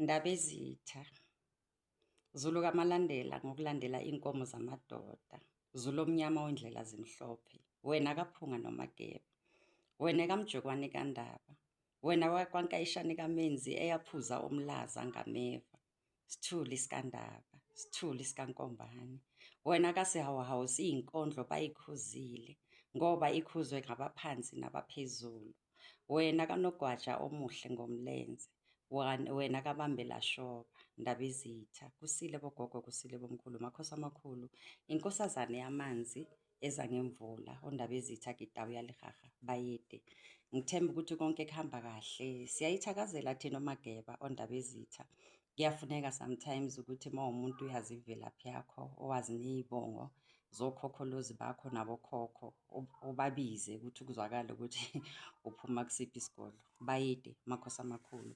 Ndabezitha, Zulu kaMalandela ngokulandela inkomo zamadoda, Zulu omnyama wendlela zimhlophe, wena kaPhunga noMageba, wena kaMjokwane kaNdaba, wena wakwaNkayishane kaMenzi eyaphuza uMlaza ngameva, Sthuli sikaNdaba, Sthuli sikaNkombane, wena kaSihawuhawu siyinkondlo bayikhuzile, ngoba ikhuzwe ngabaphansi nabaphezulu, wena kaNogwaja omuhle ngomlenze, wena kaBambela Shoba, Ndabezitha, kusile bogogo, kusile bomkhulu, makhosi amakhulu, inkosazane yamanzi eza ngemvula, oNdabezitha Kitawu yalihaha, bayede. Ngithemba ukuthi konke kuhamba kahle. Siyayithakazela thina oMageba, oNdabezitha. Kuyafuneka sometimes ukuthi uma uwumuntu uyazi imvelaphi yakho, owazi ney'bongo zokhokholozi bakho nabokhokho, ubabize ukuthi kuzwakale ukuthi uphuma kusiphi isigodlo. Bayede, makhosi amakhulu.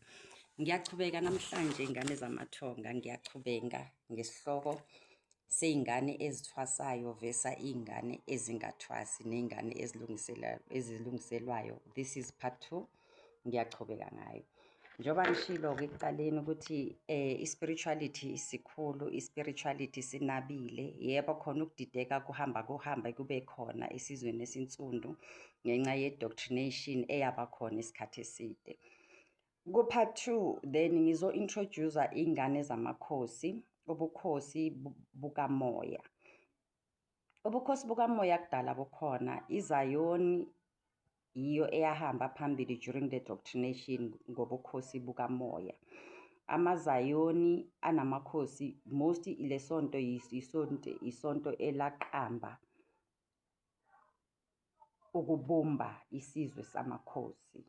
Ngiyachubeka namhlanje ingane zamathonga, ngiyachubeka ngesihloko sey'ngane ezithwasayo vesa iy'ngane ezingathwasi ney'ngane ezilungiselwayo. This is part 2. Ngiyachubeka ngayo. Njengoba ngishilo-ke ekuqaleni ukuthi i-spirituality sikhulu, i-spirituality sinabile. Yebo, khona ukudideka kuhamba kuhambe kube khona esizweni esinsundu ngenxa ye-doctrination eyaba khona isikhathi eside. Ku-part 2 then ngizo-introduce iy'ngane zamakhosi, ubukhosi bukamoya. Ubukhosi bukamoya kudala bukhona. IZayoni yiyo eyahamba phambili during the doctrination ngobukhosi bukamoya. AmaZayoni anamakhosi most lesonto isonto isonto elaqamba ukubumba isizwe samakhosi.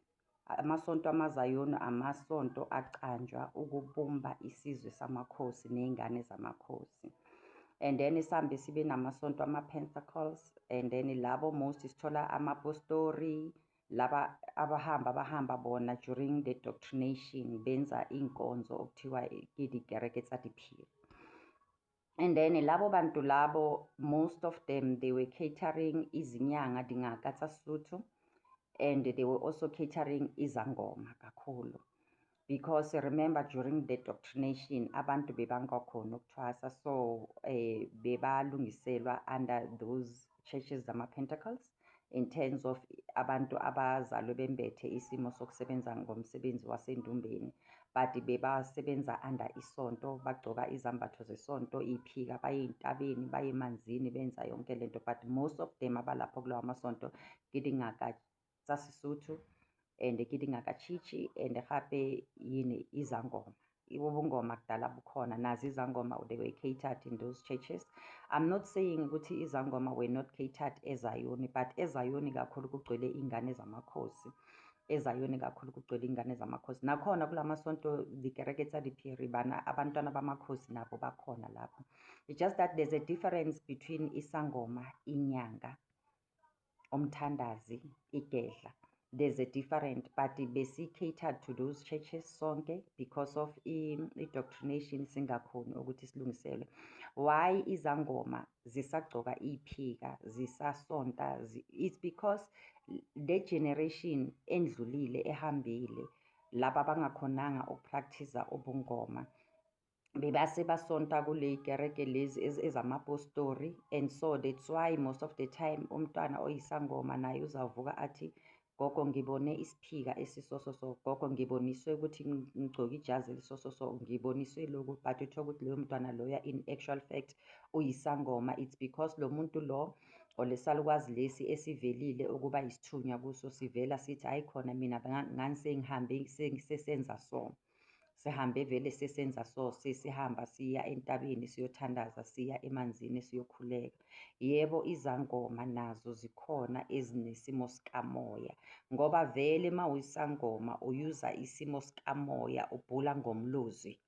Amasonto amaZayoni amasonto aqanjwa ukubumba isizwe samakhosi ney'ngane zamakhosi. And then sihambe sibe namasonto ama-Pentecostals and then labo most sithola amapostori laba abahamba bahamba bona during the doctrination benza iy'nkonzo okuthiwa ke dikereke tsa diphiri. And then labo bantu labo most of them they were catering izinyanga dingaka tsa Sesotho and they were also catering izangoma kakhulu. Because remember during the doctrination abantu bebangakhona ukuthwasa so bebalungiselwa under those churches zama-Pentecostals in terms of abantu abazalwe bembethe isimo sokusebenza ngomsebenzi wasendumbeni but bebasebenza under isonto, bagcoka izambatho zesonto, iphika, baye ey'ntabeni, baye emanzini, benza yonke lento but most of them abalapho kulawa masonto ke dingaka tsa Sesotho and ke dingaka tšhitšhi and gape yini izangoma. Ubungoma kudala bukhona, nazo izangoma they were catered in those churches. I'm not saying ukuthi izangoma were not catered eZayoni, but eZayoni kakhulu kugcwele iy'ngane zamakhosi. EZayoni kakhulu kugcwele iy'ngane zamakhosi. Nakhona kula masonto dikereke tsa diphiri bana abantwana bamakhosi nabo bakhona lapho. It's just that there's a difference between isangoma, inyanga, umthandazi, igedla. There's a different, but besi-catered to those churches sonke because of i-doctrination singakhoni ukuthi silungiselwe. Why izangoma zisagcoka iphika, zisasonta? It's because the generation endlulile ehambile, laba abangakhonanga ukupractice ubungoma, bebase basonta kule kereke lezi ezamapostori and so that's why most of the time umntwana oyisangoma naye uzavuka athi gogo ngibone isiphika esisoso so, gogo ngiboniswe ukuthi ngigcoke ijazi elisoso so, ngiboniswe lokhu, but uthola ukuthi loyo mntwana loya in actual fact uyisangoma. It's because lo muntu lo or lesalukwazi lesi esivelile ukuba isithunywa kuso sivela sithi hayi khona mina ngangisengihambe sesenza so. Sihambe vele sesenza so, sesihamba siya entabeni siyothandaza, siya emanzini siyokhuleka. Yebo, izangoma nazo zikhona ezinesimo sikamoya, ngoba vele uma uyisangoma uyuza isimo sikamoya, ubhula ngomlozi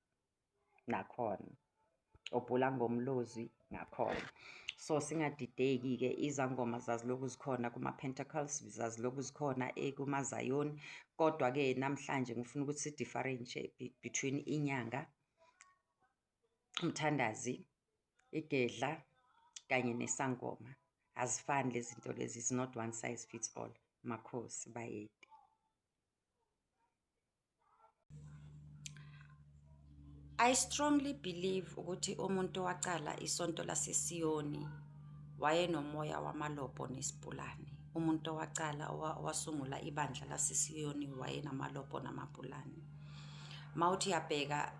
nakhona. Ubhula ngomlozi ngakhona. So singadideki-ke, izangoma zazilokhu zikhona kuma-Pentecostals, zazilokhu zikhona kumaZayoni, kodwa-ke namhlanje ngifuna ukuthi si-differentiate between inyanga, umthandazi, igedla kanye nesangoma. Azifani lezi zinto lezi, it's not one size fits all. Makhosi, bayede. I strongly believe ukuthi umuntu owacala isonto laseSiyoni wayenomoya wamalobho nesipulane. Umuntu owacala owasungula ibandla laseSiyoni wayenamalobho namapulane. Mawuthi uyabheka,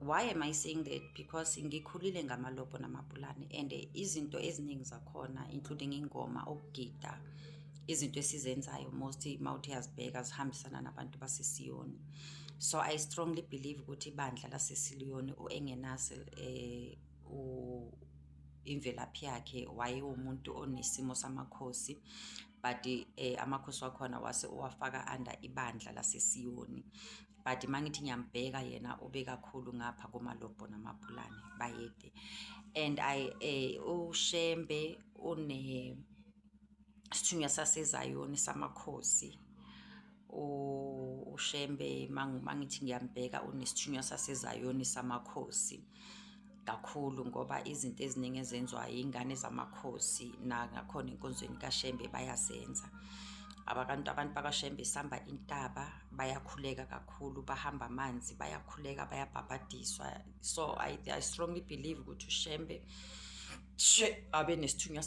why am I saying that? Because ngikhulile ngamalobho namapulane and izinto eziningi zakhona, including ingoma, ukugida, izinto esizenzayo most, mawuthi uyazibheka, zihambisana nabantu baseSiyoni. So I strongly believe ukuthi ibandla laseSiyoni, u-Engenas, imvelaphi yakhe wayewumuntu onesimo samakhosi, but amakhosi wakhona wase uwafaka under ibandla laseSiyoni. But mangithi ngiyambheka, yena ube kakhulu ngapha kumalobho namapulane, bayede. And I uShembe une sithunywa sasezayoni samakhosi. UShembe, mangithi ngiyambheka, unesithunywa sasezayoni samakhosi kakhulu, ngoba izinto eziningi ezenziwa iy'ngane zamakhosi nakhona enkonzweni kaShembe bayazenza. Abantu bakaShembe samba intaba, bayakhuleka kakhulu, bahamba amanzi, bayakhuleka, bayabhabhadiswa. So I strongly believe ukuthi uShembe abe nesithunywa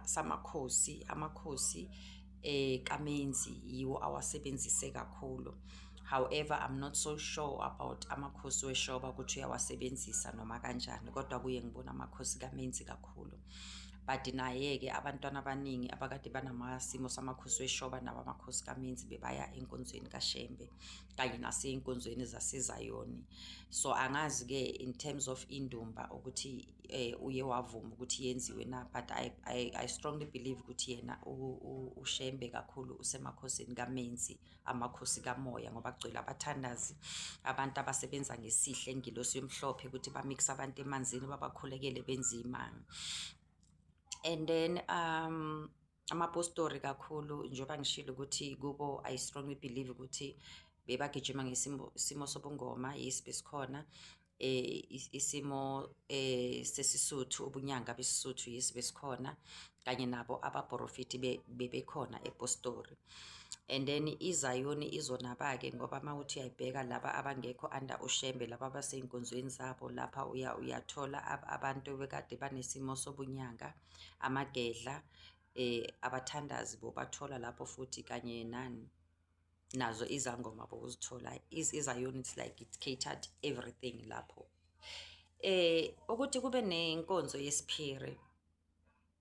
samakhosi. Amakhosi kaMenzi yiwo awasebenzise kakhulu. However, I'm not so sure about amakhosi weshoba ukuthi uyawasebenzisa noma kanjani, kodwa kuye ngibona amakhosi kaMenzi kakhulu. But naye-ke abantwana abaningi abakade banamasimo samakhosi weshoba nabo amakhosi kaMenzi bebaya enkonzweni kaShembe kanye nasey'nkonzweni zasezayoni. So angazi-ke in terms of indumba ukuthi uye wavuma ukuthi yenziwe na, but I strongly believe ukuthi yena uShembe kakhulu usemakhosini kaMenzi, amakhosi kamoya, ngoba kugcwele abathandazi, abantu abasebenza ngesihle, ingilosi yomhlophe, ukuthi bamikise abantu emanzini, babakhulekele, benze imanga. And then amapostori kakhulu, njengoba ngishilo ukuthi kubo I strongly believe ukuthi bebagijima ngesimo isimo sobungoma. Yes, besikhona isimo sesiSuthu, ubunyanga besiSuthu, yes, besikhona, kanye nabo abaprofiti bebekhona epostori. And then iZayoni izonaba-ke, ngoba uma uthi uyayibheka, laba abangekho under uShembe, laba abasey'nkonzweni zabo lapha, uyathola abantu bekade banesimo sobunyanga, amagedla, abathandazi bobathola lapho futhi, kanye nani nazo izangoma bowuzithola. IZayoni, it's like it catered everything lapho. Ukuthi kube nenkonzo yesiphiri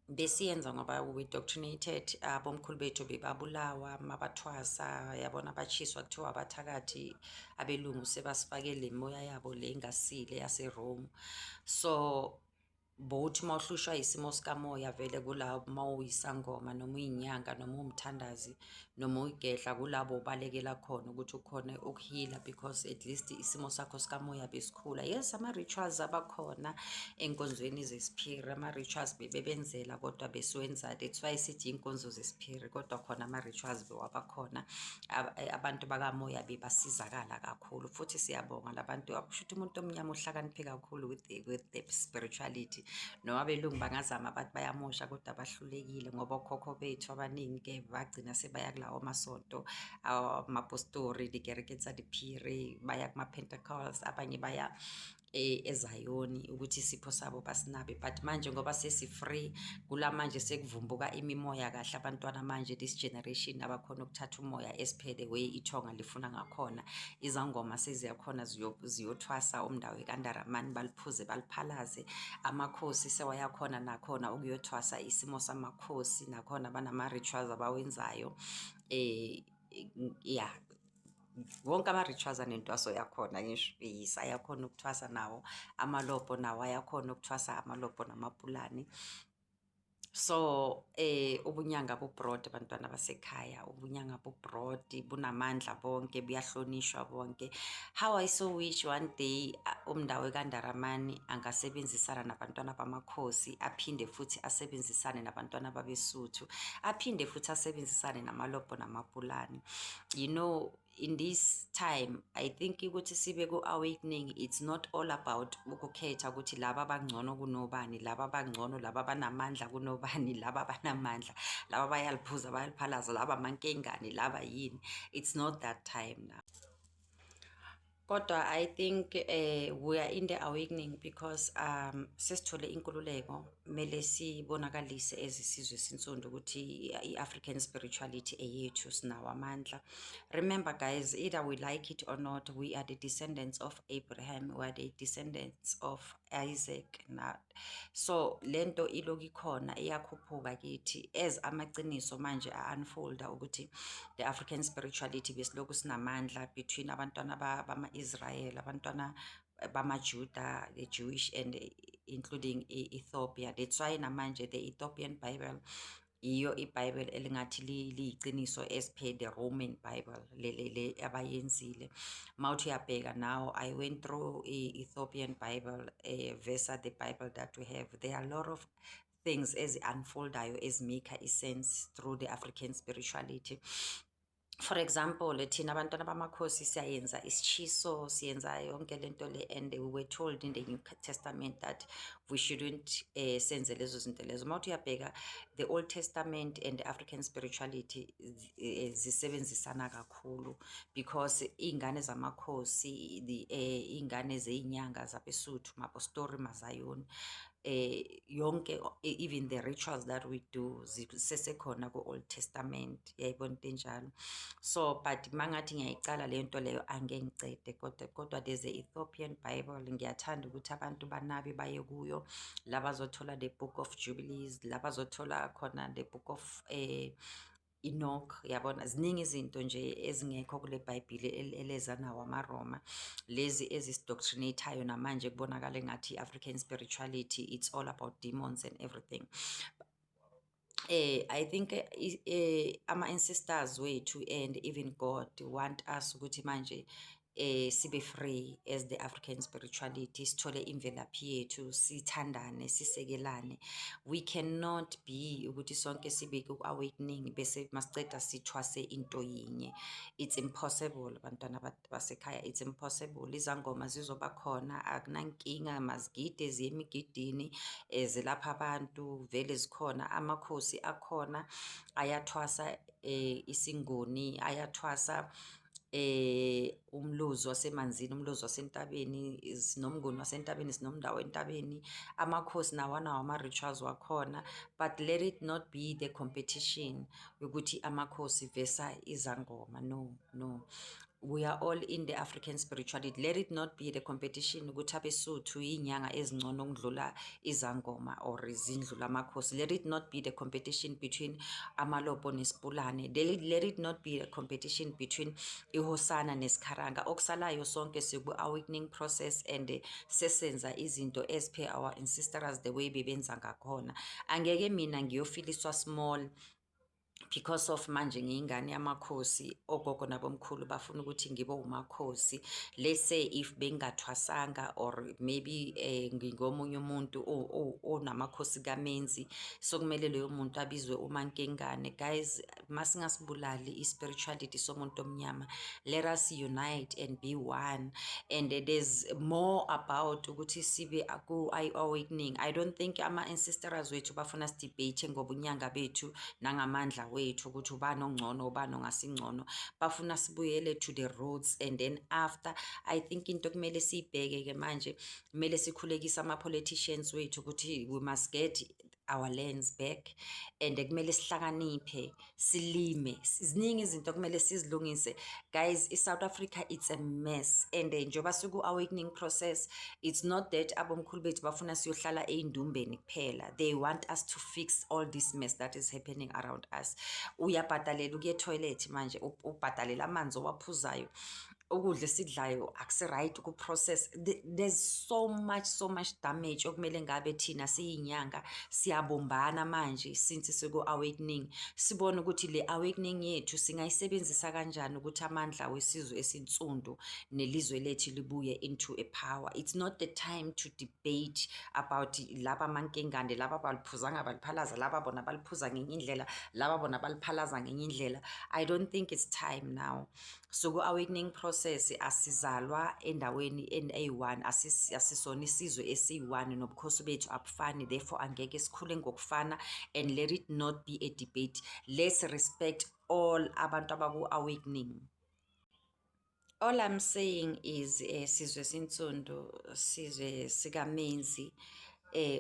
besiyenza ngoba we indoctrinated. Abomkhulu bethu bebabulawa mabathwasa, yabona, batshiswa, kuthiwa abathakathi. Abelungu sebasifake le moya yabo le engasile yaseRome. So bowuthi uma uhlushwa isimo sikamoya vele kula uma uyisangoma noma uyinyanga noma uwumthandazi noma uyigedla, kulabo ubalekela khona ukuthi ukhone ukuheala, because at least isimo sakho sikamoya besikhula. Yes, ama-rituals abakhona enkonzweni zesiphiri, ama-rituals bebenzela, kodwa besiwenza. That's why sithi iy'nkonzo zesiphiri, kodwa khona ama-rituals bewabakhona. Abantu bakamoya bebasizakala kakhulu futhi siyabonga labantu. Kusho ukuthi umuntu omnyama uhlakaniphe kakhulu with the spirituality. Noma abelungu bangazama bathi bayamosha, kodwa bahlulekile, ngoba okhokho bethu abaningi-ke bagcina sebaya kulawo masonto amapostori, dikereke tsa diphiri, baya kuma-Pentecostals, abanye baya eZayoni ukuthi isipho sabo basinabe. But manje ngoba sesi-free kula manje, sekuvumbuka imimoya kahle. Abantwana manje, this generation, abakhona ukuthatha umoya as per the way ithonga lifuna ngakhona. Izangoma seziyakhona ziyothwasa umndawo ekandaramani, baliphuze, baliphalaze. Amakhosi sewayakhona nakhona ukuyothwasa isimo samakhosi, nakhona banama-rituals abawenzayo. Yeah, wonke ama-rituals anentwaso yakhona. Ngisho, yes, ayakhona ukuthwasa nawo. Amalobho nawo ayakhona ukuthwasa, amalobho namapulani. So ubunyanga bu-broad, bantwana basekhaya, ubunyanga bu-broad, bunamandla bonke, buyahlonishwa bonke. How I so wish one day umndawo kaNdaramani angasebenzisana nabantwana bamakhosi, aphinde futhi asebenzisane nabantwana babeSuthu, aphinde futhi asebenzisane namalobho namapulani. In this time, I think ukuthi sibe ku-awakening, it's not all about ukukhetha ukuthi laba abangcono kunobani, laba abangcono, laba abanamandla kunobani, laba abanamandla, laba bayaliphuza, bayaliphalaza, laba amankengane, laba yini. It's not that time now. Kodwa I think we are in the awakening because sesithole inkululeko, kumele sibonakalise ezisizwe sinsundu ukuthi i-African spirituality eyethu, sinawo amandla. Remember guys, either we like it or not, we are the descendants of Abraham, we are the descendants of Isaac. Na so lento iloku ikhona, iyakhuphuka kithi as amaqiniso manje a-unfolda ukuthi the African spirituality besilokhu sinamandla between abantwana bama-Israel, abantwana bamaJuda, the Jewish and including i-Ethiopia. That's why namanje the Ethiopian Bible iyo iBible elingathi liyiqiniso as per the Roman Bible le abayenzile. Mawuthi uyabheka now, I went through i-Ethiopian Bible versus the Bible that we have. There are a lot of things ezi-unfoldayo ezimake i-sense through the African spirituality. For example, thina abantwana bamakhosi siyayenza isitshiso, siyenza yonke lento le, and we were told in the New Testament that we shouldn't senze lezo zinto lezo. Mawuthi uyabheka, the Old Testament and the African spirituality zisebenzisana kakhulu because iy'ngane zamakhosi, iy'ngane zey'nyanga zabeSuthu, mapostori, mazayoni, yonke, even the rituals that we do zisesekhona ku-Old Testament, yayibona into enjalo. So but mangathi ngiyayicala leyo nto leyo, angeke ngicede, kodwa there's a Ethiopian Bible, ngiyathanda ukuthi abantu banabe baye kuyo la bazothola the Book of Jubilees, la bazothola khona the Book of Enoch, yabona. Ziningi izinto nje ezingekho kule Bhayibheli eleza nawo amaRoma, lezi ezisi-doctrinate-ayo namanje. Kubonakala engathi i-African spirituality, it's all about demons and everything. I think ama-ancestors wethu and even God want us ukuthi manje sibe free as the African spirituality, sithole imvelaphi yethu, sithandane, sisekelane. We cannot be ukuthi sonke sibe ku-awakening bese masiceda sithwase into yinye. It's impossible, bantwana basekhaya, it's impossible. Izangoma zizoba khona, akunankinga, mazigide, ziye emigidini, zilapha abantu, vele zikhona. Amakhosi akhona ayathwasa, isingoni ayathwasa, umlozi wasemanzini, umlozi wasentabeni, sinomnguni wasentabeni, sinomndawo entabeni. Amakhosi nawo anawo ama-rituals wakhona, but let it not be the competition yokuthi amakhosi versus izangoma. No, no, we are all in the African spirituality. Let it not be the competition ukuthi abeSuthu iy'nyanga ezingcono ukudlula izangoma or zindlula amakhosi. Let it not be the competition between amalopo nesipulane. Let it not be a competition between ihosana nesikharanga. Okusalayo sonke siku-awakening process and sesenza izinto as per our ancestors, the way bebenza ngakhona. Angeke mina ngiyofiliswa small because of manje ngiyingane yamakhosi, ogogo nabomkhulu bafuna ukuthi ngibe umakhosi. Let's say if bengingathwasanga or maybe ngingomunye umuntu onamakhosi kamenzi, so kumele loyo muntu abizwe umankengane. Guys, masingasibulali i-spirituality somuntu omnyama. Let us unite and be one. And there's more about ukuthi sibe ku-awakening. I don't think ama-ancestors wethu bafuna si-debate ngobunyanga bethu nangamandla wethu, ukuthi ubani ongcono, ubani ongasingcono. Bafuna sibuyele to the roots. And then after, I think into kumele siyibheke-ke manje, kumele sikhulekise ama-politicians wethu ukuthi we must get our lands back and kumele sihlakaniphe, silime. Ziningi izinto kumele sizilungise guys. I-South Africa, it's a mess, and njengoba siku-awakening process, it's not that abomkhulu bethu bafuna siyohlala ey'ndumbeni kuphela. They want us to fix all this mess that is happening around us. Uyabhadalela ukuya e-toilet manje, ubhadalela amanzi owaphuzayo, ukudla esidlayo akusi-right ku-process. There's so much, so much damage okumele ngabe thina siyinyanga siyabumbana manje since siku-awakening, sibone ukuthi le awakening yethu singayisebenzisa kanjani ukuthi amandla wesizwe esinsundu nelizwe lethu libuye into a power. It's not the time to debate about laba amankengane, laba baliphuzanga baliphalaza, laba bona baliphuza ngenye indlela, laba bona baliphalaza ngenye indlela. I don't think it's time now. So ku-awakening process, asizalwa endaweni eyi-one, asisona isizwe esiyi-one, nobukhosi bethu abufani, therefore angeke sikhule ngokufana. And let it not be a debate. Let's respect all abantu abaku-awakening. All I'm saying is, sizwe sinsundu, sizwe sikaMenzi,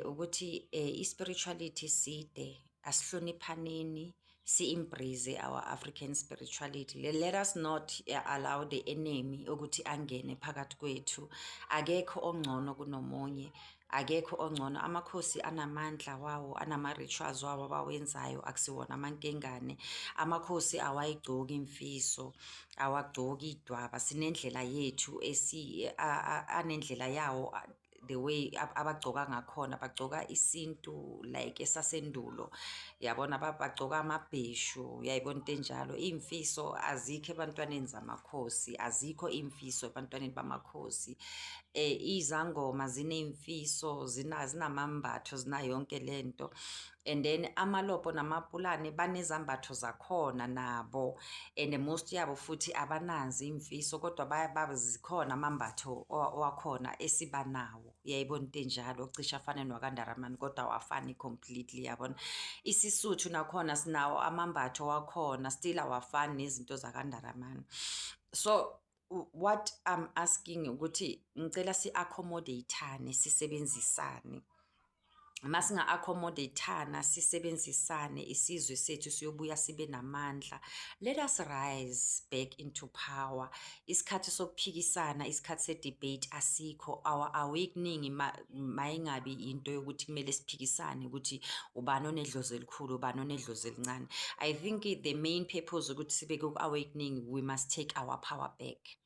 ukuthi i-spirituality side asihloniphaneni, si-embrace our African spirituality. Let us not allow the enemy ukuthi angene phakathi kwethu. Akekho ongcono kunomunye, akekho ongcono. Amakhosi anamandla wawo, anama-rituals wawo abawenzayo, akusiwona amankengane. Amakhosi awayigcoki imfiso, awagcoki idwaba. Sinendlela yethu esi anendlela yawo, the way abagcoka ngakhona. Bagcoka isintu like esasendulo, yabona, bagcoka amabheshu, uyayibona into enjalo. Iy'mfiso azikho ebantwaneni zamakhosi, azikho iy'mfiso ebantwaneni bamakhosi. Izangoma ziney'mfiso, zinamambatho, zinayo yonke lento. And then amalopo namapulane banezambatho zakhona nabo, and most yabo futhi abanazo iy'mfiso, kodwa zikhona amambatho wakhona esibanawo, uyayibona into enjalo, cishe afane nowakaNdaramani kodwa awafani completely, yabona. IsiSuthu nakhona sinawo amambatho wakhona, still awafani nezinto zakaNdaramani. So what I'm asking ukuthi ngicela si-accommodate-ane, sisebenzisane. Masinga-accommodate-ana, sisebenzisane, isizwe sethu siyobuya sibe namandla. Let us rise back into power. Isikhathi sokuphikisana, isikhathi se-debate asikho. Our awakening mayingabi into yokuthi kumele siphikisane ukuthi ubani onedlozi elikhulu, ubani onedlozi elincane. I think the main purpose ukuthi sibe ku-awakening, we must take our power back.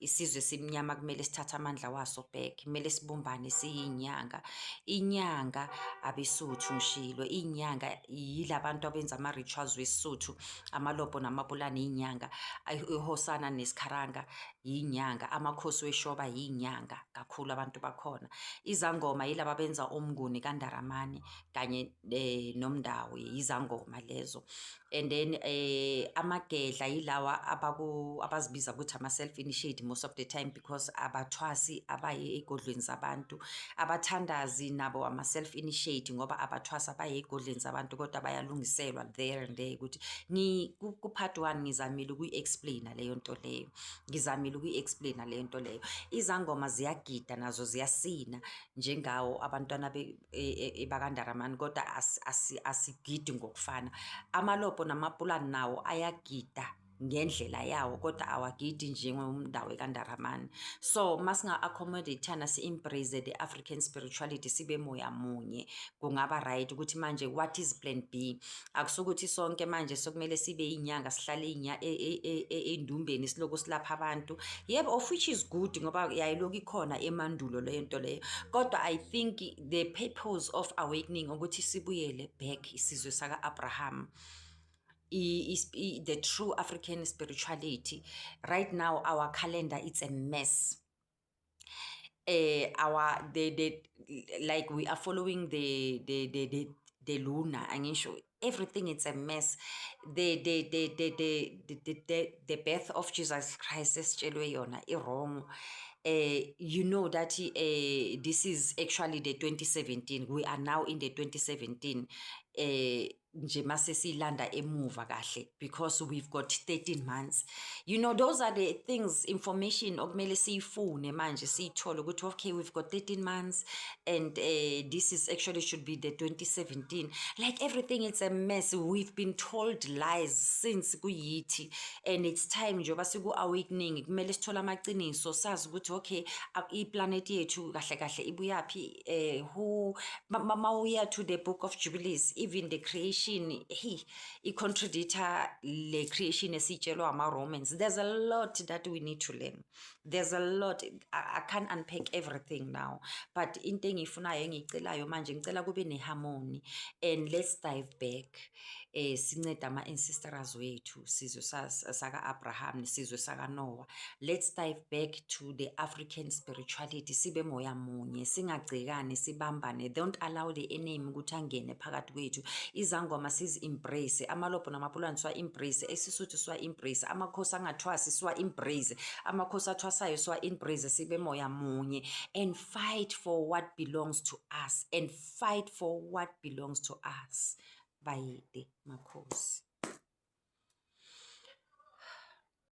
Isizwe simnyama kumele sithathe amandla waso back. Kumele sibumbane siyinyanga. Inyanga abeSuthu, ngishilo, iy'nyanga yila bantu abenza ama-rituals wesiSuthu, amalopo namapulane iy'nyanga, ihosana nesikharanga yinyanga, amakhosi weshoba yinyanga kakhulu abantu bakhona. Izangoma yilaba abenza umnguni kaNdaramani kanye nomndawo, yizangoma lezo. And then amagedla yilawa abazibiza ukuthi ama-self initiate most of the time, because abathwasi, abaye ey'godlweni zabantu. Abathandazi nabo ama-self initiate, ngoba abathwasi, abaye ey'godlweni zabantu, kodwa bayalungiselwa there and there ukuthi ku-part one ngizamile ukuyi-explain-a leyo nto leyo, ngizamile ukuyi-explain-a leyo nto leyo. Izangoma ziyagida nazo, ziyasina njengawo abantwana bakaNdaramani, kodwa asigidi ngokufana. Amalopo namapulani nawo ayagida ngendlela yawo, kodwa awagidi njengomndawo kaNdaramani. So masinga-accommodate-ana, si-embrace the African spirituality, sibe moya munye, kungaba right. Ukuthi manje what is plan B? Akusukuthi sonke manje sokumele sibe iy'nyanga, sihlale endumbeni, silokhu silapha abantu, yebo, of which is good, ngoba yayilokhu ikhona emandulo leyo nto leyo. Kodwa I think the purpose of awakening ukuthi sibuyele back isizwe saka-Abraham, the true African spirituality. Right now, our calendar, it's a mess. Our the like we are following the lunar, angisho, everything, it's a mess. The birth of Jesus Christ esitshelwe yona i-wrong. You know that this is actually the 2017. We are now in the 2017 nje mase siyilanda emuva kahle, because we've got 13 months. Those are the things, information okumele siyifune manje, siyithole ukuthi okay, we've got 13 months and this is actually should be the 2017. Like, everything, it's a mess. We've been told lies since kuyithi, and it's time, njengoba siku-awakening, kumele sithole amaqiniso, sazi ukuthi okay, iplanet yethu kahle kahle ibuyaphi. Who mawuya to the Book of Jubilees, even the creation, hey, i-contradicta le creation esiyitshelwa ama-Romans. There's a lot that we need to learn. There's a lot. I can't unpack everything now, but into engiyifunayo, engiyicelayo manje, ngicela kube ne-harmony and let's dive back, sincede ama-ancestors wethu, sizwe saka-Abraham nesizwe sakaNoah. Let's dive back to the African spirituality, sibe moya munye, singagcekani, sibambane. Don't allow the enemy ukuthi angene phakathi kwethu. Izangoma sizi-embrace, amalobho namapulani siwa-embrace, esiSuthu siwa-embrace, amakhosi angathwasi siwa-embrace, amakhosi athwasayo siwa-embrace, sibe moya munye and fight for what belongs to us, and fight for what belongs to us. Bayede makhosi.